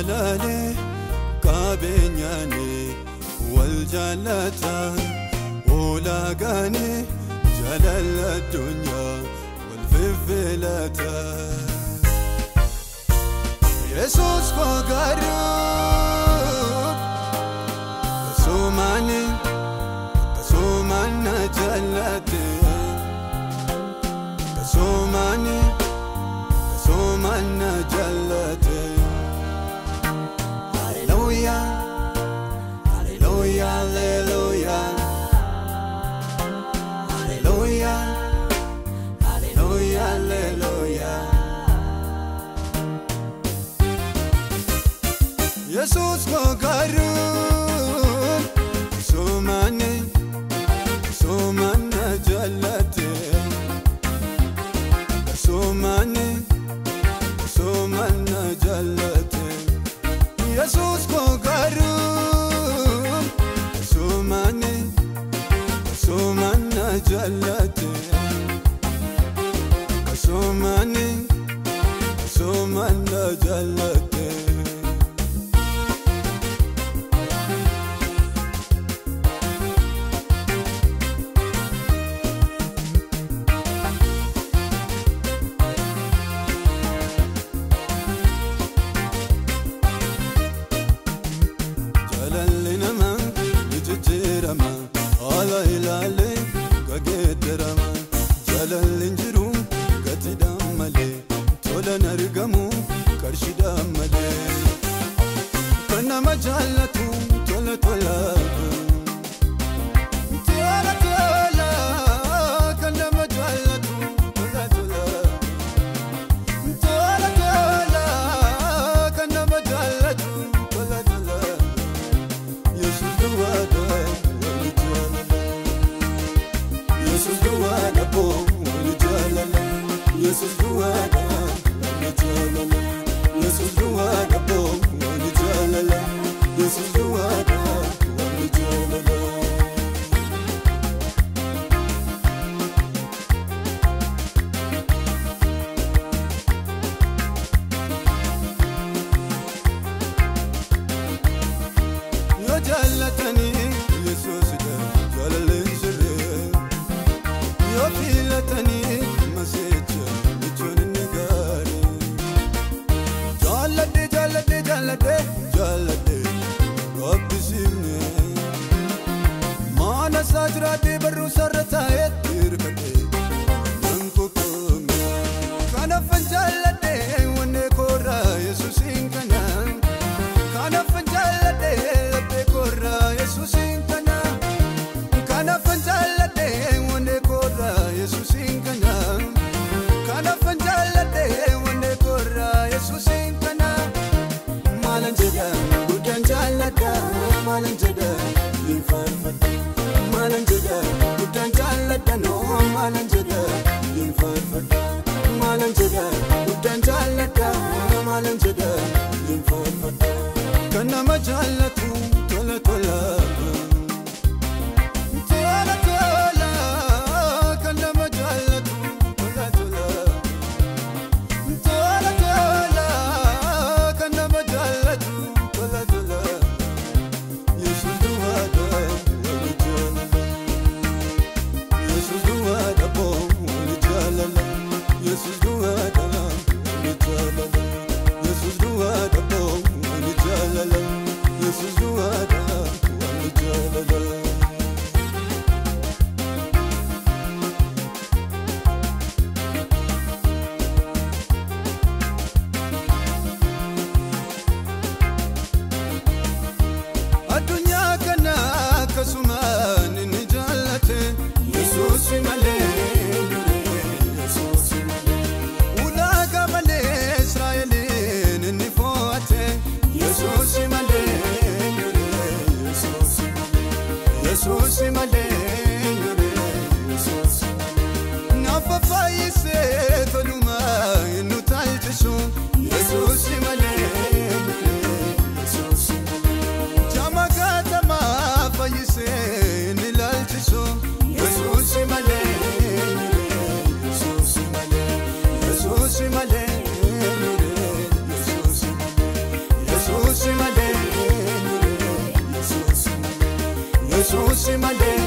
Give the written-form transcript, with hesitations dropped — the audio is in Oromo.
Jaalale qabeenyaani wal jaalata ulaagaani jaalala addunyaa wal fiffilata. Yesuus koo garuu akkasumaani akkasumaan na jaallate akkasumaani akkasumaan na jaallate. Hallelujah, hallelujah, hallelujah, hallelujah, hallelujah, hallelujah. Yesuus koo garuu akkasumaani akkasumaan na jaallate akkasumaani akkasumaan na jaallate. Yesuus koo garuu akkasumaani akkasumaan na jaallate akkasumaani akkasumaan na jaallate. Jaalalli namaa ni jijjiirama haala ilaalee gageeddarama. Jaalalli hin jiru gatiidhaan malee tolan argamu qarshiidhaan malee. Kan nama jaallatu tola tola. Tola tola kan nama jaallatu tola tola. Tola tola kan nama jaallatu tola tola. Yesuus duwwaadha wali jaalala. Yesuus duwwaadha boo wali jaalala. Yesuus duwwaadha wali jaalala. Yesuus duwwaadha boo wali jaalala. Yesuus duwwaadha wali jaalala. Yoo jaallatanii Yesuusidha jaalalli hin jirre. Yoo filatanii masiicha jechuun inni gaarii. Jaalladhe jaalladhe jaalladhe jaalladhe gabbisiifne. Mana isaa jiraadhee barruu isaarra taa'ee hirkadhe nan kokkoomne. Kanaafan jaalladhe wanne koorraa Yesuusiin kana. Kanaafan jaalladhe laphee koorraa Yesuusiin kana. Kanaafan jaalladhe wanne koorraa Yesuusiin kana. Kanaafan jaalladhe wanne koorraa Yesuusiin kana. Maalan jedha guddaan jaalladha maalan jedha hin faarfadha. Maalan jedha guddaan jaalladha noo maalan jedha hin faarfadha. Maalan jedha guddaan jaalladha maalan jedha hin faarfadha. Kan nama jaallatu tola tola. Tola tola kan nama jaallatu tola tola. Tola tola kan nama jaallatu tola tola. Yesuus duwwaadha wali jaalala. Yesuus duwwaadha boo wali jaalala. Yesuus duwwaadha wali jaalala. Yesuus duwwaadha boo wali jaalala. Yesuus duwwaadha wali jaalala. Addunyaa kana akkasumaan inni jaallate Yesuus malee Yesuus malee. Ulaagaa malee Israa'eliin inni fo'ate Yesuus malee Yesuus malee. Yesuus malee Yesuus malee. Nafa fayyisee tolumaa inni taalchisu Yesuus malee Yesuus malee. Jama gaatamaa fayyisee inni laalchisu Yesuus malee Yesuus malee. Yesuus malee Yesuus malee. Yesuus malee.